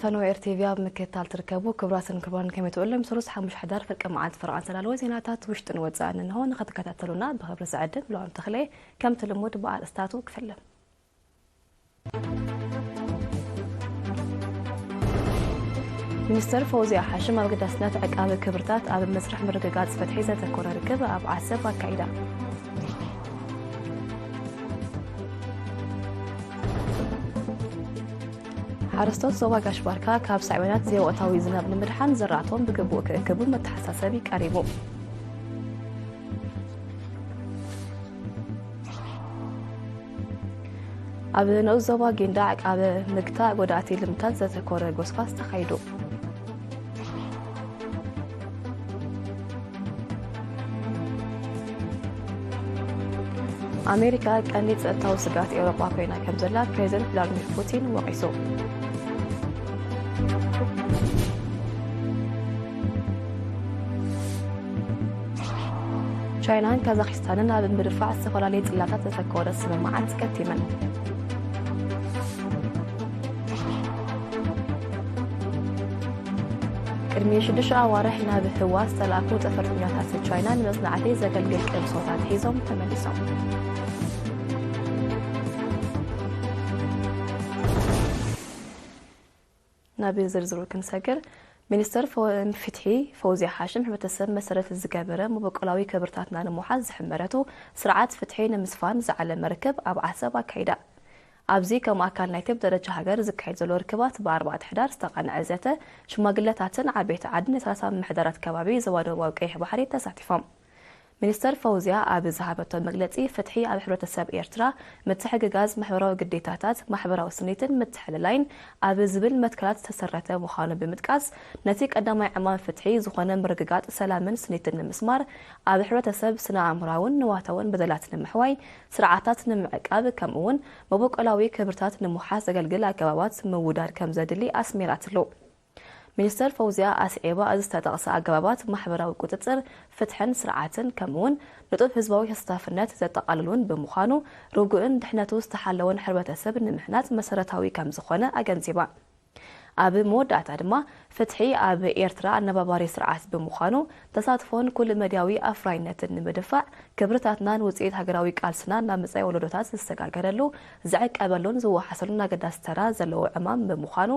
ፈነወ ኤር ቲ ቪ ኣብ ምክትታል ትርከቡ ክቡራትን ክቡራን፣ ከመይ ትውዕሉ? ሰሉስ ሓሙሽተ ሕዳር ፍርቂ መዓልቲ ፈረቓ ዝተዳለወ ዜናታት ውሽጥን ወጻእን እንሆ። ንኽትከታተሉና ብኽብሪ ዝዕድም ሎሚ ተኽለ። ከምቲ ልሙድ ብኣርእስታቱ ክፍለ። ሚኒስተር ፈውዝያ ሓሽም ኣገዳስነት ዕቃበ ክብርታት ኣብ መስርሕ ምርግጋጽ ፍትሒ ዘተኮረ ርክብ ኣብ ዓሰብ ኣካይዳ። ሓረስቶት ዞባ ጋሽ ባርካ ካብ ሳዕቤናት ዘይወቕታዊ ዝናብ ንምድሓን ዘራእቶም ብግቡእ ክእክቡ መተሓሳሰቢ ቀሪቡ። ኣብ ንኡስ ዞባ ጊንዳዕ ዕቃበ ምግታእ ጎዳእቲ ልምታት ዘተኮረ ጎስጓስ ተኻይዱ። ኣሜሪካ ቀንዲ ጸጥታዊ ስግኣት ኤውሮጳ ኮይና ከም ዘላ ፕሬዚደንት ቭላድሚር ፑቲን ወቒሱ። ቻይናን ካዛኽስታንን ኣብ ምድፋዕ ዝተፈላለየ ጽላታት ዘተኮረ ስምምዓት ከቲመን። ቅድሚ ሽዱሽተ ኣዋርሕ ናብ ህዋ ዝተላእኩ ጠፈርተኛታት ቻይና ንመጽናዕቲ ዘገልግል ቅምሶታት ሒዞም ተመሊሶም። ናብ ዝርዝሩ ክንሰግር፣ ሚኒስተር ፈ-፣ ፍትሒ ፈውዝያ ሓሽም ሕብረተሰብ መሰረት ዝገበረ መበቆላዊ ክብርታትና ንምውሓስ ዝሕመረቱ ስርዓት ፍትሒ ንምስፋን ዝዓለመ ርክብ ኣብ ዓሰብ ኣካይዳ። ኣብዚ ከም ኣካል ናይቲ ብደረጃ ሃገር ዝካየድ ዘሎ ርክባት ብኣርባዕተ ሕዳር ዝተቓንዐ ዘተ ሽማግለታትን ዓበይቲ ዓድን ናይ ሰላሳ ምምሕዳራት ከባቢ ዞባ ደቡባዊ ቀይሕ ባሕሪ ተሳቲፎም። ሚኒስተር ፈውዝያ ኣብ ዝሃበቶ መግለጺ፣ ፍትሒ ኣብ ሕብረተሰብ ኤርትራ ምትሕግጋዝ፣ ማሕበራዊ ግዴታታት፣ ማሕበራዊ ስኒትን ምትሕልላይን ኣብ ዝብል መትከላት ዝተሰረተ ምዃኑ ብምጥቃስ፣ ነቲ ቀዳማይ ዕማም ፍትሒ ዝኾነ ምርግጋጽ ሰላምን ስኒትን ንምስማር፣ ኣብ ሕብረተሰብ ስነ ኣእምሮኣውን ንዋታውን በደላት ንምሕዋይ፣ ስርዓታት ንምዕቃብ፣ ከምኡ'ውን መበቆላዊ ክብርታት ንምውሓስ ዘገልግል ኣገባባት ምውዳድ ከም ዘድሊ ኣስሚራትሉ። ሚኒስተር ፈውዝያ ኣስዒባ፣ እዚ ዝተጠቕሰ ኣገባባት ማሕበራዊ ቁጽጽር፣ ፍትሕን ስርዓትን፣ ከምኡ'ውን ንጡፍ ህዝባዊ ተሳታፍነት ዘጠቓልሉን ብምዃኑ፣ ርጉእን ድሕነቱ ዝተሓለወን ሕብረተሰብ ንምህናጽ መሰረታዊ ከም ዝኾነ ኣገንዚባ። ኣብ መወዳእታ ድማ፣ ፍትሒ ኣብ ኤርትራ ኣነባባሪ ስርዓት ብምዃኑ፣ ተሳትፎን ኩል መድያዊ ኣፍራይነትን ንምድፋዕ፣ ክብርታትናን ውጽኢት ሃገራዊ ቃልስናን ናብ መጻኢ ወለዶታት ዝሰጋገረሉ፣ ዝዕቀበሉን ዝወሓሰሉን ኣገዳሲ ተራ ዘለዎ ዕማም ብምዃኑ፣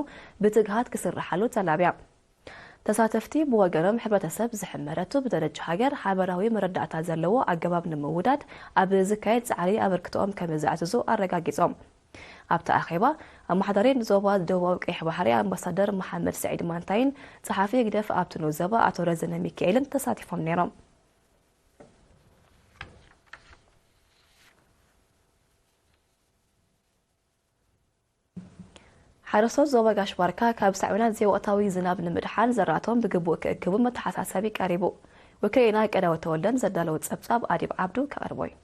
ብትግሃት ክስርሓሉ ተላብያ። ተሳተፍቲ ብወገኖም፣ ሕብረተሰብ ዝሕመረቱ ብደረጃ ሃገር ሓበራዊ መረዳእታ ዘለዎ ኣገባብ ንምውዳድ ኣብ ዝካየድ ጻዕሪ ኣበርክቶኦም ከም ዘዕዝዙ ኣረጋጊጾም። ኣብቲ ኣኼባ፣ ኣመሓዳሪ ዞባ ደቡባዊ ቀይሕ ባሕሪ ኣምባሳደር መሓመድ ስዒድ ማንታይን ጸሓፊ ህግደፍ ኣብቲ ንኡስ ዞባ ኣቶ ረዘነ ሚካኤልን ተሳቲፎም ነይሮም። ሓረስቶት ዞባ ጋሽ ባርካ ካብ ሳዕቤናት ዘይወቕታዊ ዝናብ ንምድሓን ዘራእቶም ብግቡእ ክእክቡ መተሓሳሰቢ ቀሪቡ። ወኪልና ቀዳወት ተወልደን ዘዳለወ ጸብጻብ ኣዲብ ዓብዱ ከቕርቦ እዩ።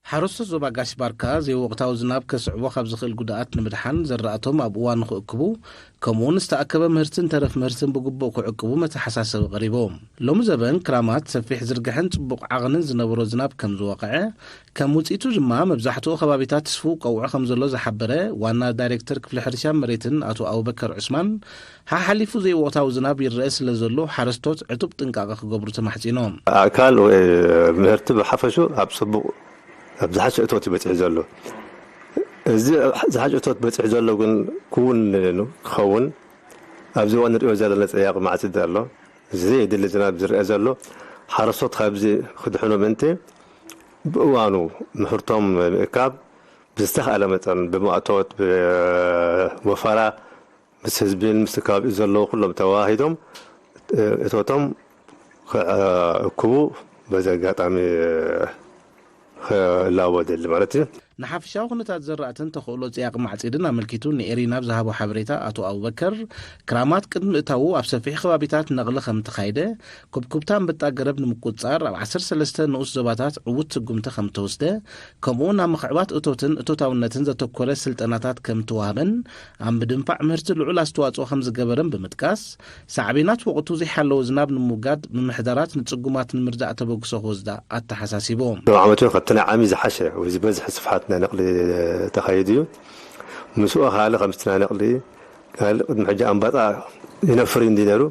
ሓረስቶት ዞባ ጋሽ ባርካ ዘይወቕታዊ ዝናብ ከስዕቦ ካብ ዝኽእል ጉድኣት ንምድሓን ዘራእቶም ኣብ እዋኑ ክእክቡ፣ ከምኡውን ዝተኣከበ ምህርትን ተረፍ ምህርትን ብግቡእ ክዕቅቡ መተሓሳሰቢ ቀሪቦም። ሎሚ ዘበን ክራማት ሰፊሕ ዝርግሐን ጽቡቕ ዓቕንን ዝነበሮ ዝናብ ከም ዝወቕዐ፣ ከም ውጽኢቱ ድማ መብዛሕትኡ ከባቢታት ስፉው ቀውዒ ከም ዘሎ ዝሓበረ ዋና ዳይሬክተር ክፍሊ ሕርሻን መሬትን ኣቶ ኣቡበከር ዑስማን፣ ሓሓሊፉ ዘይወቕታዊ ዝናብ ይረአ ስለ ዘሎ ሓረስቶት ዕቱብ ጥንቃቐ ክገብሩ ተማሕጺኖም። ኣእካል ወይ ምህርቲ ብሓፈሹ ኣብ ጽቡቕ፣ ኣብ ዝሓሸ እቶት እዩ በጺሑ ዘሎ። እዚ ዝሓሸ እቶት በጺሑ ዘሎ ግን ክውን ክኸውን ኣብዚ እዋን ንሪኦ ዘለና ጸያቂ መዓልቲ ኣሎ። እዚ ዘየድሊ ዝናብ ዝረአ ዘሎ ሓረስቶት ካብዚ ክድሕኖ ምእንቲ ብእዋኑ ምህርቶም ምእካብ ብዝተኻእለ መጠን ብማእቶት፣ ብወፈራ፣ ምስ ህዝብን ምስ ከባቢኡ ዘለዉ ኩሎም ተወሃሂዶም፣ እ፣ እቶቶም ክእክቡ በዚ ኣጋጣሚ ክላቦ ደሊ ማለት እዩ። ንሓፈሻዊ ኩነታት ዘራእትን ተኽእሎ ጽያቕ ማዕጺድን ኣመልኪቱ ንኤሪና ብዝሃቦ ሓበሬታ ኣቶ ኣቡበከር፣ ክራማት ቅድሚ ምእታዉ ኣብ ሰፊሕ ከባቢታት ነቕሊ ከም እተኻየደ፣ ኩብኩብታ ኣንበጣ ገረብ ንምቁጽጻር ኣብ ዓሰርተ ሰለስተ ንኡስ ዞባታት ዕዉት ስጉምቲ ከም እተወስደ፣ ከምኡውን ኣብ ምኽዕባት እቶትን እቶታውነትን ዘተኮረ ስልጠናታት ከም እተዋህበን፣ ኣብ ምድንፋዕ ምህርቲ ልዑል ኣስተዋጽኦ ከም ዝገበረን ብምጥቃስ፣ ሳዕቤናት ወቕቱ ዘይሓለወ ዝናብ ንምውጋድ ምምሕዳራት ንጽጉማት ንምርዳእ ተበግሶ ክወስዳ ኣተሓሳሲቦም። ሎም ዓመት እውን ካብቲ ናይ ዓሚ ዝሓሸ ወይ ዝበዝሐ ስፍሓት ናይ ነቕሊ ተኻይዱ እዩ። ምስኡ ካልእ ከምቲ ናይ ነቕሊ ካልእ ቅድሚ ሕጂ ኣምባጣ ይነፍር እንዲ ነይሩ።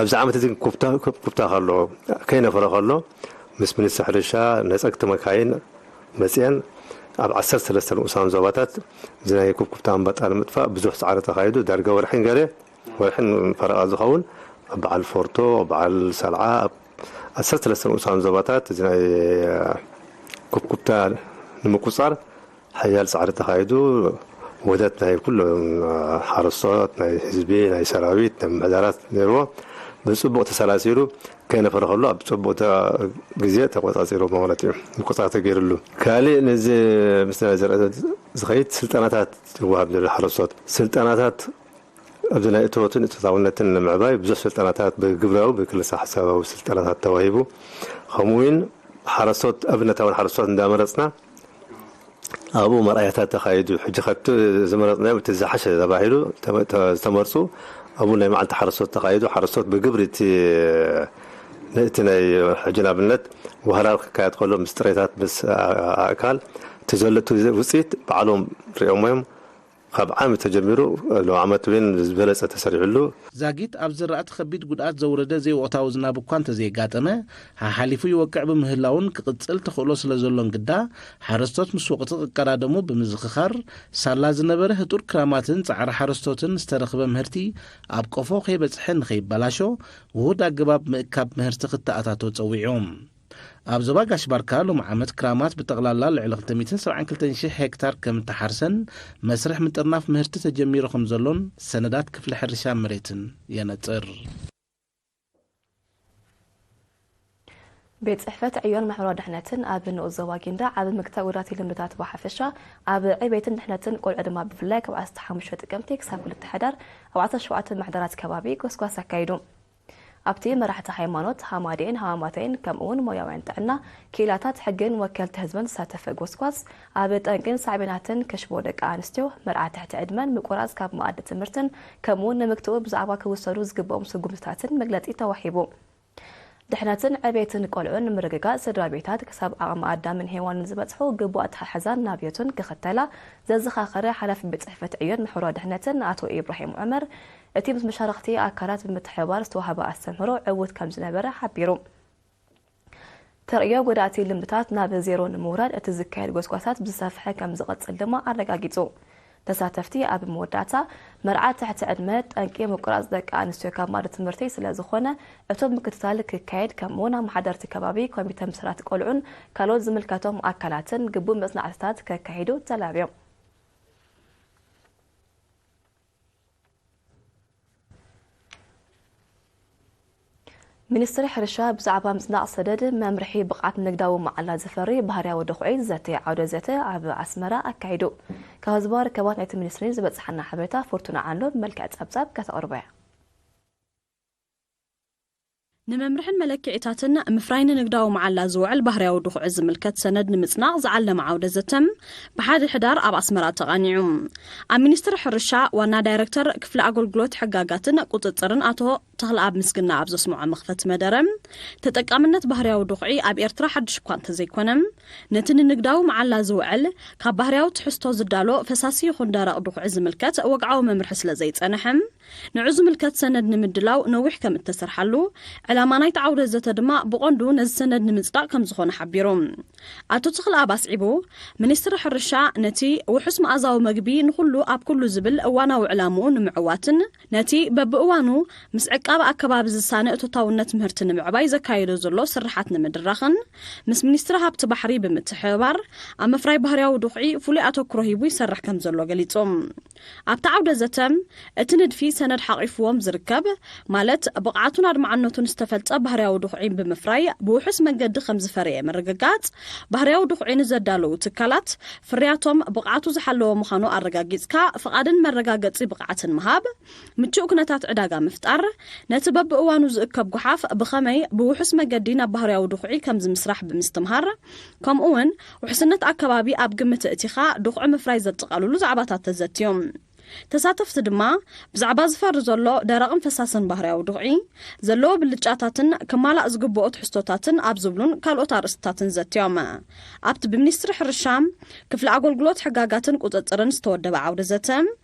ኣብዚ ዓመት እዚ ኩብታ ኩብታ ከሎ ከይነፈረ ከሎ ምስ ሚኒስትሪ ሕርሻ ነጸግቲ መካይን መጽየን ኣብ ዓሰርተ ሰለስተ ንኡሳን ዞባታት እዚ ናይ ኩብኩብታ ኣምባጣ ንምጥፋእ ብዙሕ ጻዕሪ ተኻይዱ። ዳርጋ ወርሕን ገለ ወርሕን ፈረቓ ዝኸውን ኣብ በዓል ፎርቶ፣ በዓል ሰልዓ፣ ኣብ ዓሰርተ ሰለስተ ንኡሳን ዞባታት እዚ ናይ ኩብኩብታ ንምቁጻር ሓያል ጻዕሪ ተኻይዱ። ወደት ናይ ኩሎም ሓረስቶት፣ ናይ ህዝቢ፣ ናይ ሰራዊት፣ ናይ ምምሕዳራት ነይርዎ። ብጽቡቕ ተሰላሲሉ ከይነፈረ ከሎ ኣብ ጽቡቕ ተ-፣ ግዜ ተቆጻጺሩ ማለት እዩ። ምቁጻር ተገይርሉ። ካልእ ነዚ ምስ ናይ ዘርእ ዝኸይድ ስልጠናታት ይወሃብ ዘሎ ሓረስቶት። ስልጠናታት ኣብዚ ናይ እቶትን እቶታውነትን ንምዕባይ ብዙሕ ስልጠናታት ብግብራዊ ብክልሰ ሓሳባዊ ስልጠናታት ተዋሂቡ። ከምኡ እውን ሓረስቶት ኣብነታውን ሓረስቶት እንዳመረጽና ኣብኡ መርኣያታት ተኻይዱ። ሕጂ ከብቲ ዝመረጽናዮም እቲ ዝሓሸ ተባሂሉ ተመ-፣ ተ-፣ ዝተመርጹ ኣብኡ ናይ መዓልቲ ሓረስቶት ተኻይዱ። ሓረስቶት ብግብሪ እቲ፣ እቲ ናይ ሕጂ ንኣብነት ዋህላል ክካየድ ከሎ ምስ ጥሬታት ምስ ኣ-፣ ኣእካል እቲ ዘሎ እቲ ውፅኢት ባዕሎም ሪኦሞ እዮም። ካብ ዓሚ ተጀሚሩ ሎ ዓመት እውን ዝበለጸ ተሰሪዕሉ። ዛጊት ኣብ ዝራእቲ ከቢድ ጉድኣት ዘውረደ ዘይወቕታዊ ዝናብ እኳ እንተዘየጋጠመ፣ ሓሓሊፉ ይወቅዕ ብምህላውን ክቕጽል ተኽእሎ ስለ ዘሎን ግዳ፣ ሓረስቶት ምስ ወቕቲ ክቀዳደሙ ብምዝኽኻር፣ ሳላ ዝነበረ ህጡር ክራማትን ጻዕሪ ሓረስቶትን ዝተረኽበ ምህርቲ ኣብ ቆፎ ከይበጽሐ ንኸይበላሾ፣ ውሁድ ኣገባብ ምእካብ ምህርቲ ክተኣታቶ ጸዊዑ። ኣብ ዞባ ጋሽ ባርካ ሎም ዓመት ክራማት ብጠቕላላ ልዕሊ ክልተ ሚእትን ሰብዓን ክልተን ሽሕ ሄክታር ከም እተሓርሰን መስርሕ ምጥርናፍ ምህርቲ ተጀሚሩ ከም ዘሎን ሰነዳት ክፍሊ ሕርሻ መሬትን የነጽር። ቤት ጽሕፈት ዕዮን ማሕበራዊ ድሕነትን ኣብ ንኡስ ዞባ ጊንዳዕ ኣብ ምክታብ ውዳት ልምድታት ብሓፈሻ ኣብ ዕቤትን ድሕነትን ቆልዑ ድማ ብፍላይ ካብ ዓሰርተ ሓሙሽተ ጥቅምቲ ክሳብ ክልተ ሕዳር ኣብ ዓሰርተ ሸውዓተ ማሕደራት ከባቢ ጎስጓስ ኣካይዱ። ኣብቲ መራሕቲ ሃይማኖት፣ ሃማዴን ሃዋማተይን ከምኡ እውን ሞያውያን ጥዕና፣ ክኢላታት ሕግን ወከልቲ ህዝብን ዝሳተፈ ጎስጓስ ኣብ ጠንቅን ሳዕቤናትን ክሽቦ ደቂ ኣንስትዮ፣ መርዓ ትሕቲ ዕድመን ምቁራጽ ካብ መኣዲ ትምህርትን ከምኡ እውን ንምግትኡ ብዛዕባ ክውሰዱ ዝግብኦም ስጉምትታትን መግለጺ ተዋሂቡ። ድሕነትን ዕቤትን ቆልዑን ንምርግጋጽ ስድራ ቤታት ክሳብ ዓቕሚ ኣዳምን ሄዋንን ዝበጽሑ ግቡእ ኣተሓሕዛን ናብዮትን ክኽተላ ዘዘኻኸረ ሓላፊ ቤት ጽሕፈት ዕዮን ምሕብራዊ ድሕነትን ኣቶ ኢብራሂም ዑመር፣ እቲ ምስ መሻርኽቲ ኣካላት ብምትሕብባር ዝተዋህበ ኣስተምህሮ ዕዉት ከም ዝነበረ ሓቢሩ። ተርእዮ ጎዳእቲ ልምድታት ናብ ዜሮ ንምውራድ እቲ ዝካየድ ጎስጓሳት ብዝሰፍሐ ከም ዝቐጽል ድማ ኣረጋጊጹ። ተሳተፍቲ ኣብ መወዳእታ፣ መርዓ ትሕቲ ዕድመ ጠንቂ ምቁራጽ ደቂ ኣንስትዮ ካብ ማእዲ ትምህርቲ ስለ ዝኾነ፣ እቶም ምክትታል ክካየድ ከምኡውን ኣመሓደርቲ ከባቢ ኮሚተ ምሰራት ቆልዑን ካልኦት ዝምልከቶም ኣካላትን ግቡእ መጽናዕትታት ከካይዱ ተላብዮም። ሚኒስትሪ ሕርሻ ብዛዕባ ምጽናቕ ሰደድ መምርሒ ብቕዓት ንግዳዊ መዓላ ዝፈሪ ባህርያዊ ድኹዒ ዘተ ዓውደ ዘተ ኣብ ኣስመራ ኣካይዱ። ካብ ህዝባዊ ርክባት ናይቲ ሚኒስትሪ ዝበጽሓና ሓበሬታ ፍርቱና ዓንዶ ብመልክዕ ጸብጻብ ከተቕርቦ እያ። ንመምርሕን መለክዒታትን ምፍራይ ንንግዳዊ መዓላ ዝውዕል ባህርያዊ ድኹዒ ዝምልከት ሰነድ ንምጽናቕ ዝዓለመ ዓውደ ዘተም ብሓደ ሕዳር ኣብ ኣስመራ ተቓኒዑ። ኣብ ሚኒስትሪ ሕርሻ ዋና ዳይረክተር ክፍሊ ኣገልግሎት ሕጋጋትን ቁጽጽርን ኣቶ ተኽለኣብ ምስግና ኣብ ዘስምዖ መኽፈቲ መደረ፣ ተጠቃምነት ባህርያዊ ድኹዒ ኣብ ኤርትራ ሓድሽ እኳ እንተዘይኮነ፣ ነቲ ንንግዳዊ መዓላ ዝውዕል ካብ ባህርያዊ ትሕዝቶ ዝዳሎ ፈሳሲ ይኹን ደረቕ ድኹዒ ዝምልከት ወግዓዊ መምርሒ ስለ ዘይጸንሐ፣ ንዑ ዝምልከት ሰነድ ንምድላው ነዊሕ ከም እተሰርሓሉ፣ ዕላማ ናይቲ ዓውደ ዘተ ድማ ብቐንዱ ነዚ ሰነድ ንምጽዳቕ ከም ዝኾነ ሓቢሩ። ኣቶ ተኽለኣብ ኣስዒቡ፣ ሚኒስትሪ ሕርሻ ነቲ ውሑስ መኣዛዊ መግቢ ንኹሉ ኣብ ኩሉ ዝብል እዋናዊ ዕላምኡ ንምዕዋትን ነቲ በብእዋኑ ምስ ዕቃበ ኣከባቢ ዝሳነ እቶታውነት ምህርቲ ንምዕባይ ዘካየዶ ዘሎ ስርሓት ንምድራኽን ምስ ሚኒስትሪ ሃብቲ ባሕሪ ብምትሕብባር ኣብ ምፍራይ ባህርያዊ ድኹዒ ፍሉይ ኣተኩሮ ሂቡ ይሰርሕ ከም ዘሎ ገሊጹ። ኣብቲ ዓውደ ዘተ፣ እቲ ንድፊ ሰነድ ሓቒፍዎም ዝርከብ፣ ማለት ብቕዓቱን ኣድማዕነቱን ዝተፈልጸ ባህርያዊ ድኹዒ ብምፍራይ ብውሑስ መንገዲ ከም ዝፈረየ ምርግጋጽ፣ ባህርያዊ ድኹዒ ንዘዳለዉ ትካላት፣ ፍርያቶም ብቕዓቱ ዝሓለወ ምዃኑ ኣረጋጊጽካ ፍቓድን መረጋገጺ ብቕዓትን ምሃብ፣ ምቹእ ኩነታት ዕዳጋ ምፍጣር፣ ነቲ በብእዋኑ ዝእከብ ጓሓፍ ብኸመይ ብውሑስ መገዲ ናብ ባህርያዊ ድኹዒ ከም ዝምስራሕ ብምስትምሃር፣ ከምኡ እውን ውሕስነት ኣከባቢ ኣብ ግምት ኣእቲኻ ድኹዒ ምፍራይ ዘጠቓልሉ ዛዕባታት ተዘትዮም። ተሳተፍቲ ድማ ብዛዕባ ዝፈሪ ዘሎ ደረቕን ፈሳስን ባህርያዊ ድኹዒ፣ ዘለዎ ብልጫታትን ክማላእ ዝግብኦ ትሕዝቶታትን ኣብ ዝብሉን ካልኦት ኣርእስትታትን ዘትዮም። ኣብቲ ብሚኒስትሪ ሕርሻ፣ ክፍሊ ኣገልግሎት ሕጋጋትን ቁጽጽርን ዝተወደበ ዓውደ ዘተ፣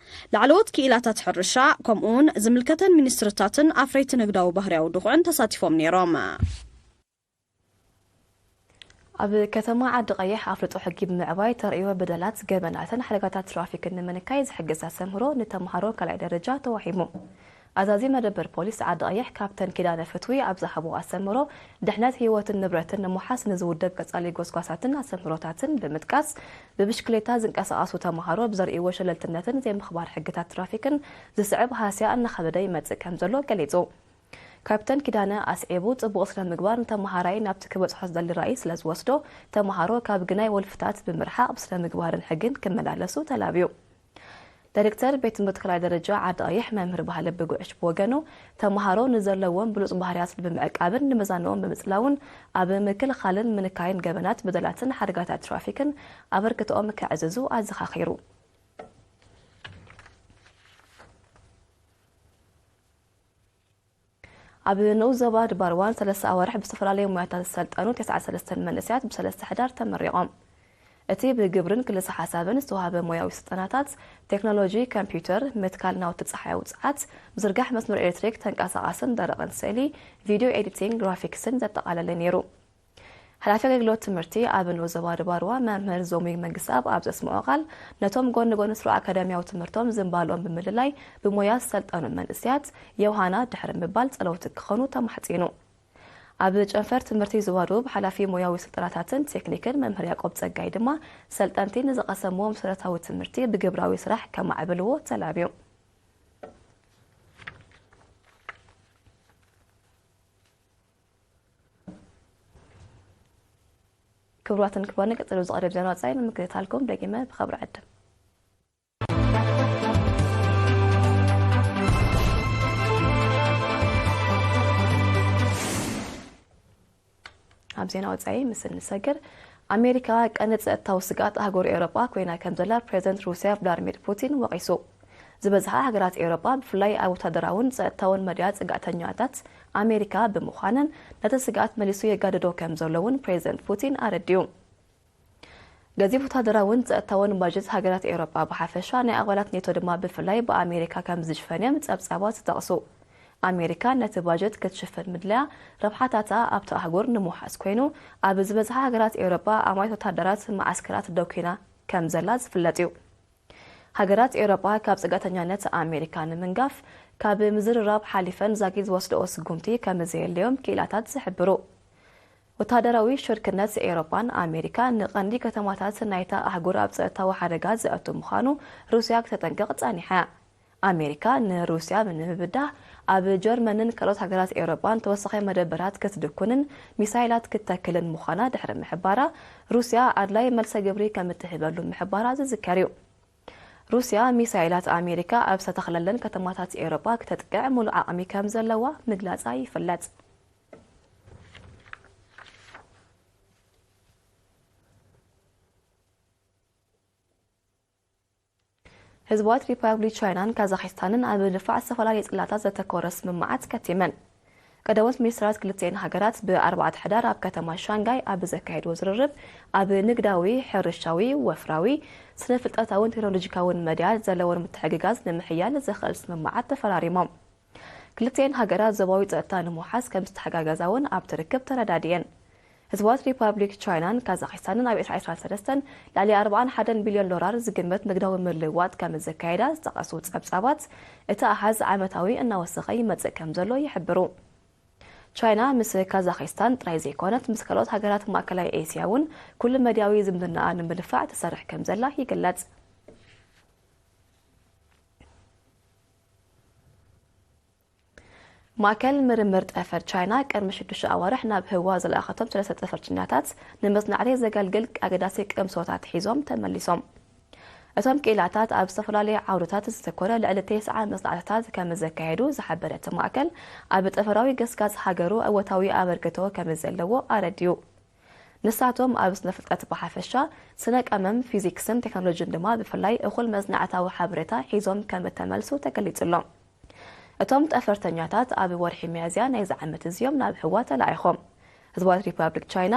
ላዕለዎት ክኢላታት ሕርሻ፣ ከምኡውን ዝምልከተን ሚኒስትርታትን ኣፍረይቲ ንግዳዊ ባህርያዊ ድኹዕን ተሳቲፎም ነይሮም። ኣብ ከተማ ዓዲ ቀይሕ ኣፍልጦ ሕጊ ብምዕባይ ተርእዮ በደላት፣ ገበናትን ሓደጋታት ትራፊክን ንምንካይ ዝሕግዝ ኣስተምህሮ ንተምሃሮ ካልኣይ ደረጃ ተዋሂቡ። ኣዛዚ መደበር ፖሊስ ዓዲ ቀይሕ ካፕተን ኪዳነ ፍትዊ ኣብ ዝሃቦ ኣስተምህሮ፣ ድሕነት ህይወትን ንብረትን ንምውሓስ ንዝውደብ ቀጻሊ ጎስጓሳትን ኣስተምህሮታትን ብምጥቃስ፣ ብብሽክሌታ ዝንቀሳቐሱ ተምሃሮ ብዘርእይዎ ሸለልትነትን ዘይምኽባር ሕግታት ትራፊክን ዝስዕብ ሃስያ እናኸበደ ይመጽእ ከም ዘሎ ገሊጹ። ካፕተን ኪዳነ ኣስዒቡ፣ ጽቡቕ ስነ ምግባር ንተመሃራይ ናብቲ ክበጽሖ ዝደሊ ራእይ ስለ ዝወስዶ፣ ተመሃሮ ካብ ግናይ ወልፍታት ብምርሓቕ ብስነ ምግባርን ሕግን ክመላለሱ ተላብዩ። ዳይሬክተር ቤት ትምህርቲ ካልኣይ ደረጃ ዓዲ ቀይሕ መምህር ባህለ ብጉዕሽ ብወገኑ፣ ተመሃሮ ንዘለዎም ብሉጽ ባህርያት ብምዕቃብን ንመዛንኦም ብምጽላውን ኣብ ምክልኻልን ምንካይን ገበናት፣ በደላትን ሓደጋታት ትራፊክን ኣበርክቶኦም ከዕዝዙ ኣዘኻኺሩ። ኣብ ንኡስ ዞባ ድባርዋን ሰለስተ ኣዋርሕ ብዝተፈላለዩ ሞያታት ዝሰልጠኑ ተስዓን ሰለስተን መንእሰያት ብሰለስተ ሕዳር ተመሪቖም። እቲ ብግብርን ክልሰ ሓሳብን ዝተዋህበ ሞያዊ ስልጠናታት፣ ቴክኖሎጂ ኮምፒውተር፣ ምትካል ናውቲ ጸሓያዊ ጸዓት፣ ምዝርጋሕ መስመር ኤሌክትሪክ፣ ተንቀሳቓስን ደረቕን ስእሊ፣ ቪድዮ ኤዲቲንግ፣ ግራፊክስን ዘጠቓለለ ነይሩ። ሓላፊ ኣገልግሎት ትምህርቲ ኣብ ንኡስ ዞባ ድባርዋ መምህር ዞሚ መንግስተኣብ ኣብ ዘስምዖ ቃል፣ ነቶም ጎኒ ጎኒ ስሩዕ ኣካዳሚያዊ ትምህርቶም ዝንባልኦም ብምልላይ ብሞያ ዝሰልጠኑ መንእሰያት የውሃና ድሕሪ ምባል ጸለውቲ ክኾኑ ተማሕጺኑ። ኣብ ጨንፈር ትምህርቲ ዞባ ደቡብ ሓላፊ ሞያዊ ስልጠናታትን ቴክኒክን መምህር ያዕቆብ ጸጋይ ድማ፣ ሰልጠንቲ ንዝቐሰምዎ መሰረታዊ ትምህርቲ ብግብራዊ ስራሕ ከማዕብልዎ ተላብዩ። ክቡራትን ክቡራን፣ ቀጺሉ ዝቐርብ ዜና ወጻኢ ንምክትታልኩም ደጊመ ብኽብሪ ዕድም። ኣብ ዜና ወጻኢ ምስ እንሰግር፣ ኣሜሪካ ቀንዲ ጸጥታዊ ስግኣት ኣህጉር ኤውሮጳ ኮይና ከም ዘላ ፕሬዚደንት ሩስያ ቭላድሚር ፑቲን ወቒሱ። ዝበዝሓ ሃገራት ኤውሮጳ፣ ብፍላይ ኣብ ወታደራውን ጸጥታውን መድያ ጽግዕተኛታት ኣሜሪካ ብምዃነን፣ ነቲ ስግኣት መሊሱ የጋድዶ ከም ዘሎ እውን ፕሬዚደንት ፑቲን ኣረዲኡ። ገዚፍ ወታደራውን ጸጥታውን ባጀት ሃገራት ኤውሮጳ ብሓፈሻ፣ ናይ ኣባላት ኔቶ ድማ ብፍላይ ብኣሜሪካ ከም ዝሽፈን እዮም ጸብጻባት ዝጠቕሱ። ኣሜሪካ ነቲ ባጀት ክትሽፍን ምድላያ፣ ረብሓታታ ኣብቲ ኣህጉር ንምውሓስ ኮይኑ፣ ኣብ ዝበዝሓ ሃገራት ኤውሮጳ ኣማኢት ወታደራት መዓስከራት ደኲና ከም ዘላ ዝፍለጥ እዩ። ሃገራት ኤውሮጳ ካብ ጽግዕተኛነት ኣሜሪካ ንምንጋፍ፣ ካብ ምዝርራብ ሓሊፈን ዛጊድ ዝወስድኦ ስጉምቲ ከም ዘየለዮም ክኢላታት ዝሕብሩ። ወታደራዊ ሽርክነት ኤውሮጳን ኣሜሪካ ንቐንዲ ከተማታት ናይታ ኣህጉር ኣብ ጸጥታዊ ሓደጋ ዘእቱ ምዃኑ ሩስያ ክተጠንቅቕ ጸኒሓ። ኣሜሪካ ንሩስያ ንምብዳህ ኣብ ጀርመንን ካልኦት ሃገራት ኤውሮጳን ተወሳኺ መደበራት ክትድኩንን ሚሳይላት ክትተክልን ምዃና ድሕሪ ምሕባራ፣ ሩስያ ኣድላይ መልሰ ግብሪ ከም እትህበሉ ምሕባራ ዝዝከር እዩ። ሩስያ ሚሳይላት ኣሜሪካ ኣብ ዝተተኽለለን ከተማታት ኤውሮጳ ክተጥቅዕ ሙሉእ ዓቕሚ ከም ዘለዋ ምግላጻ ይፍለጥ። ህዝባዊት ሪፓብሊክ ቻይናን ካዛኺስታንን ኣብ ምድፋዕ ዝተፈላለዩ ጽላታት ዘተኮረ ስምምዓት ከቲመን። ቀዳሞት ሚኒስትራት ክልቲኤን ሃገራት ብኣርባዕተ ሕዳር ኣብ ከተማ ሻንጋይ ኣብ ዘካየድዎ ዝርርብ፣ ኣብ ንግዳዊ፣ ሕርሻዊ፣ ወፍራዊ፣ ስነ ፍልጠታውን ቴክኖሎጂካውን መድያ ዘለዎም ምትሕግጋዝ ንምሕያል ዘኽእል ስምምዓት ተፈራሪሞም። ክልቲኤን ሃገራት ዞባዊ ጸጥታ ንምውሓስ ከም ዝተሓጋገዛ እውን ኣብቲ ርክብ ተረዳዲኤን። ህዝባዊት ሪፓብሊክ ቻይናን ካዛኺስታንን ኣብ ዕስራን ዕስራን ሰለስተን ልዕሊ ኣርባዓን ሓደን ቢልዮን ዶላር ዝግመት ንግዳዊ ምልውዋጥ ከም ዘካየዳ ዝጠቐሱ ጸብጻባት፣ እቲ ኣሃዝ ዓመታዊ እናወሰኸ ይመጽእ ከም ዘሎ ይሕብሩ። ቻይና ምስ ካዛኺስታን ጥራይ ዘይኮነት፣ ምስ ካልኦት ሃገራት ማእከላይ ኤስያ እውን ኩሉ መድያዊ ዝምድናኣ ንምድፋዕ ትሰርሕ ከም ዘላ ይግለጽ። ማእከል ምርምር ጠፈር ቻይና ቅድሚ ሽዱሽተ ኣዋርሕ ናብ ህዋ ዝለኣኸቶም ሰለስተ ጠፈርተኛታት ንመጽናዕቲ ዘገልግል ኣገዳሲ ቅምሶታት ሒዞም ተመሊሶም። እቶም ክኢላታት ኣብ ዝተፈላለዩ ዓውድታት ዘተኮረ ልዕሊ ተስዓ መጽናዕትታት ከም ዘካየዱ ዝሓበረ እቲ ማእከል፣ ኣብ ጠፈራዊ ገስጋስ ሃገሩ እወታዊ ኣበርክቶ ከም ዘለዎ ኣረዲኡ። ንሳቶም ኣብ ስነ ፍልጠት ብሓፈሻ፣ ስነ ቀመም፣ ፊዚክስን ቴክኖሎጂን ድማ ብፍላይ እኹል መጽናዕታዊ ሓበሬታ ሒዞም ከም እተመልሱ ተገሊጹ ኣሎ። እቶም ጠፈርተኛታት ኣብ ወርሒ ሚያዝያ ናይዚ ዓመት እዚኦም ናብ ህዋ ተላኢኾም። ህዝባዊት ሪፓብሊክ ቻይና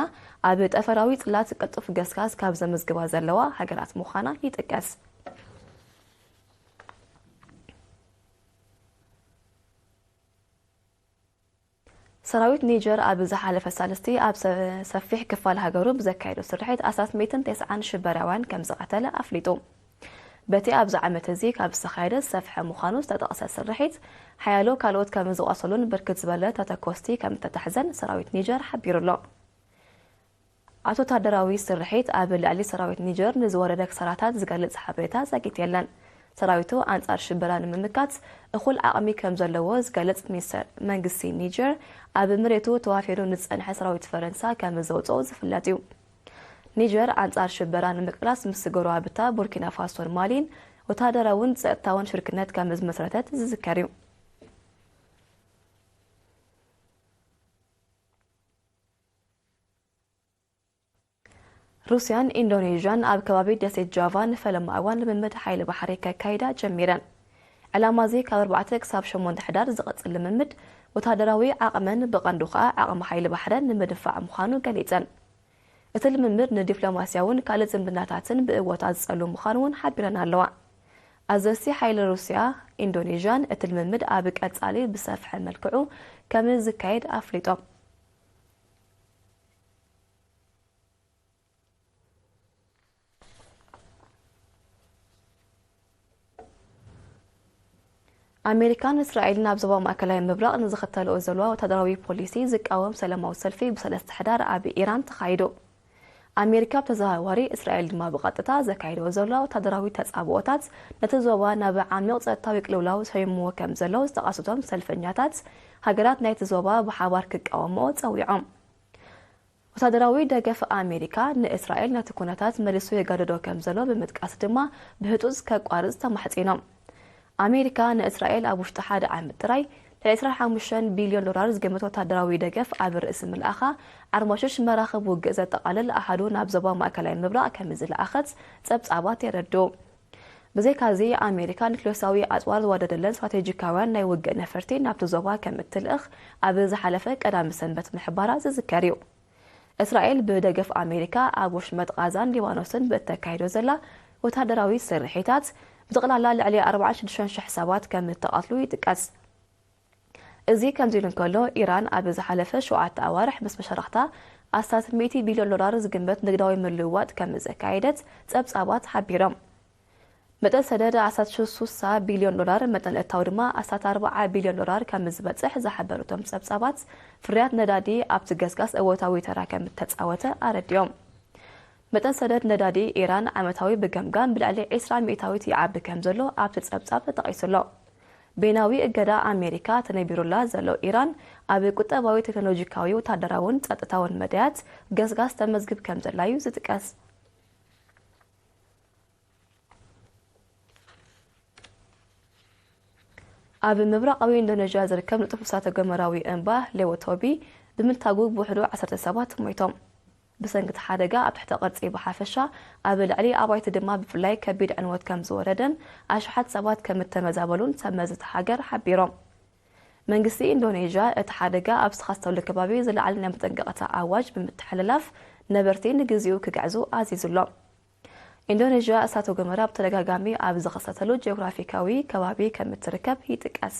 ኣብ ጠፈራዊ ጽላት ቅልጡፍ ገስጋስ ካብ ዘመዝግባ ዘለዋ ሃገራት ምዃና ይጥቀስ። ሰራዊት ኒጀር ኣብ ዝሓለፈ ሳልስቲ ኣብ ሰ-፣ ሰፊሕ ክፋል ሃገሩ ብዘካየዶ ስርሒት ኣስታት ሚእትን ተስዓን ሽበራውያን ከም ዝቐተለ ኣፍሊጡ። በቲ ኣብዚ ዓመት እዚ ካብ ዝተኻየደ ዝሰፍሐ ምዃኑ ዝተጠቕሰ ስርሒት፣ ሓያሎ ካልኦት ከም ዝቖሰሉን ብርክት ዝበለ ተተኮስቲ ከም እተታሕዘን ሰራዊት ኒጀር ሓቢሩ ኣሎ። ኣብቲ ወታደራዊ ስርሒት ኣብ ልዕሊ ሰራዊት ኒጀር ንዝወረደ ክሳራታት ዝገልጽ ሓበሬታ ዘጊት የለን። ሰራዊቱ ኣንጻር ሽበራ ንምምካት እኹል ዓቕሚ ከም ዘለዎ ዝገልጽ ሚኒስተር መንግስቲ ኒጀር፣ ኣብ መሬቱ ተዋፊሩ ንዝጸንሐ ሰራዊት ፈረንሳ ከም ዘውጽኦ ዝፍለጥ እዩ። ኒጀር ኣንጻር ሽበራ ንምቅላስ ምስ ጎረባብታ ቡርኪና ፋሶን ማሊን ወታደራውን ጸጥታውን ሽርክነት ከም ዝመስረተት ዝዝከር እዩ። ሩስያን ኢንዶኔዥያን ኣብ ከባቢ ደሴት ጃቫ ንፈለማ እዋን ልምምድ ሓይሊ ባሕሪ ከካይዳ ጀሚረን። ዕላማ እዚ ካብ ኣርባዕተ ክሳብ ሸሞንተ ሕዳር ዝቐጽል ልምምድ፣ ወታደራዊ ዓቕመን ብቐንዱ ከኣ ዓቕሚ ሓይሊ ባሕረን ንምድንፋዕ ምዃኑ ገሊጸን። እቲ ልምምድ ንዲፕሎማስያውን ካልእ ዝምድናታትን ብእወታ ዝጸሉ ምዃኑ እውን ሓቢረን ኣለዋ። ኣዘዝቲ ሓይሊ ሩስያ፣ ኢንዶኔዥያን እቲ ልምምድ ኣብ ቀጻሊ ብሰፍሐ መልክዑ ከም ዝካየድ ኣፍሊጦም። ኣሜሪካን እስራኤልን ኣብ ዞባ ማእከላይ ምብራቕ ንዝኽተልኦ ዘለዋ ወታደራዊ ፖሊሲ ዝቃወም ሰላማዊ ሰልፊ ብሰለስተ ሕዳር ኣብ ኢራን ተኻይዱ። ኣሜሪካ ብተዘዋዋሪ፣ እስራኤል ድማ ብቐጥታ ዘካይድኦ ዘለዋ ወታደራዊ ተጻብኦታት ነቲ ዞባ ናብ ዓሚቕ ጸጥታዊ ቅልውላው ሰይምዎ ከም ዘሎ ዝጠቐሱቶም ሰልፈኛታት፣ ሃገራት ናይቲ ዞባ ብሓባር ክቃወምኦ ጸዊዖም። ወታደራዊ ደገፍ ኣሜሪካ ንእስራኤል ነቲ ኩነታት መሊሱ የጋድዶ ከም ዘሎ ብምጥቃስ ድማ ብህጹጽ ከቋርጽ ተማሕጺኖም። ኣሜሪካ ንእስራኤል ኣብ ውሽጢ ሓደ ዓመት ጥራይ ልዕሊ ዕስራን ሓሙሽተን ቢልዮን ዶላር ዝግመት ወታደራዊ ደገፍ ኣብ ርእሲ ምልኣኻ፣ ዓርሞሽሽ መራኽብ ውግእ ዘጠቓልል ኣሃዱ ናብ ዞባ ማእከላይ ምብራቕ ከም ዝለኣኸት ጸብጻባት የረድኡ። ብዘይካዚ፣ ኣሜሪካ ኒክሌሳዊ ኣጽዋር ዝዋደደለን ስትራቴጂካውያን ናይ ውግእ ነፈርቲ ናብቲ ዞባ ከም እትልእኽ ኣብ ዝሓለፈ ቀዳሚ ሰንበት ምሕባራ ዝዝከር እዩ። እስራኤል ብደገፍ ኣሜሪካ ኣብ ወሽመጥ ቓዛን ሊባኖስን ብእተካይዶ ዘላ ወታደራዊ ስርሒታት፣ ብጠቕላላ ልዕሊ ኣርባዓን ሽዱሽተን ሽሕ ሰባት ከም እተቐትሉ ይጥቀስ። እዚ ከምዚ ኢሉ እንከሎ፣ ኢራን ኣብ ዝሓለፈ ሸውዓተ ኣዋርሕ ምስ መሻርኽታ ኣስታት ሚእቲ ቢልዮን ዶላር ዝግመት ንግዳዊ ምልውዋጥ ከም ዘካየደት ጸብጻባት ሓቢሮም። መጠን ሰደድ ኣስታት ሱሳ ቢልዮን ዶላር፣ መጠን እታው ድማ ኣስታት ኣርባዓ ቢልዮን ዶላር ከም ዝበጽሕ ዝሓበሩ እቶም ጸብጻባት፣ ፍርያት ነዳዲ ኣብቲ ገስጋስ እወታዊ ተራ ከም እተጻወተ ኣረዲኦም። መጠን ሰደድ ነዳዲ ኢራን ዓመታዊ ብገምጋም ብልዕሊ ዕስራ ሚእታዊት ይዓቢ ከም ዘሎ ኣብቲ ጸብጻብ ተጠቒሱ ኣሎ። በይናዊ እገዳ ኣሜሪካ ተነቢሩላ ዘሎ ኢራን፣ ኣብ ቁጠባዊ፣ ቴክኖሎጂካዊ፣ ወታደራውን ጸጥታውን መዳያት ገስጋስ ተመዝግብ ከም ዘላ እዩ ዝጥቀስ። ኣብ ምብራቓዊ ኢንዶኔዥያ ዝርከብ ንጡፍ እሳተ ገሞራዊ እምባ ሌዎቶቢ ብምንታጉ ብውሕዱ ዓሰርተ ሰባት ሞይቶም። ብሰንኪ እቲ ሓደጋ ኣብ ትሕተ ቅርጺ ብሓፈሻ፣ ኣብ ልዕሊ ኣባይቲ ድማ ብፍላይ ከቢድ ዕንወት ከም ዝወረደን ኣሽሓት ሰባት ከም እተመዛበሉን ሰብ መዚ እታ ሃገር ሓቢሮም። መንግስቲ ኢንዶኔዥያ እቲ ሓደጋ ኣብ ዝተኸሰተሉ ከባቢ ዝለዓለ ናይ መጠንቀቕታ ኣዋጅ ብምትሕልላፍ ነበርቲ ንግዚኡ ክግዕዙ ኣዚዙ ኣሎ። ኢንዶኔዥያ እሳተ ጎመራ ብተደጋጋሚ ኣብ ዝኸሰተሉ ጂኦግራፊካዊ ከባቢ ከም እትርከብ ይጥቀስ።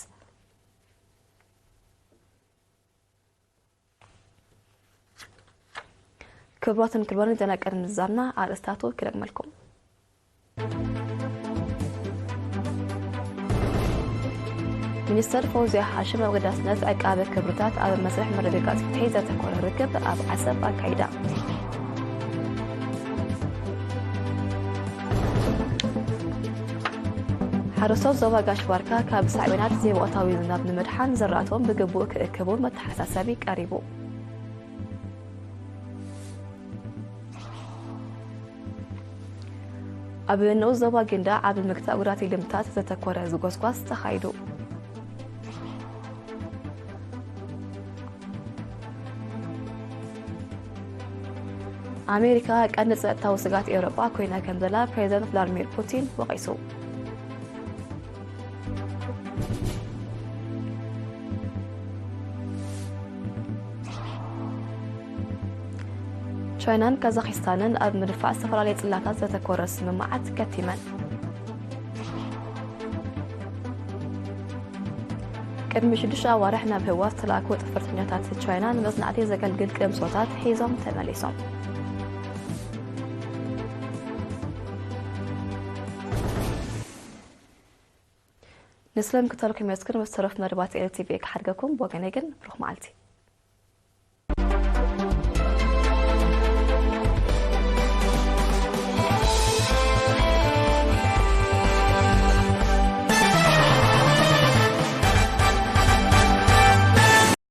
ክቡራትን ክቡራን፣ ዜና ቅድሚ ምዝዛምና ኣርእስታቱ ክደግመልኩም። ሚኒስተር ፈውዝያ ሓሽም ኣብ ኣገዳስነት ዕቃበ ክብርታት ኣብ መስርሕ ምርግጋጽ ፍትሒ ዘተኮረ ርክብ ኣብ ዓሰብ ኣካይዳ። ሓረስቶት ዞባ ጋሽ ባርካ ካብ ሳዕቤናት ዘይወቕታዊ ዝናብ ንምድሓን ዘራእቶም ብግቡእ ክእክቡ መተሓሳሰቢ ቀሪቡ። ኣብ ንኡስ ዞባ ጊንዳ ዓቢ ምግታእ ጉዳት ልምታት ዘተኮረ ዝጎስጓስ ተኻይዱ። ኣሜሪካ ቀንዲ ጸጥታዊ ስጋት ኤውሮጳ ኮይና ከም ዘላ ፕሬዚደንት ቭላድሚር ፑቲን ወቒሱ። ቻይናን ካዛኺስታንን ኣብ ምድፋዕ ዝተፈላለየ ጽላታት ዘተኮረ ስምምዓት ከቲመን። ቅድሚ ሽዱሽተ ኣዋርሕ ናብ ህዋ ዝተላእኩ ጠፈርተኛታት ቻይና ንመጽናዕቲ ዘገልግል ቅምሶታት ሒዞም ተመሊሶም። ንስለ ምክትታልኩም የመስግን። ምስ ተረፍ መደባት ኤልቲቪ ክሓድገኩም። ብወገነይ ግን ብሩኽ መዓልቲ።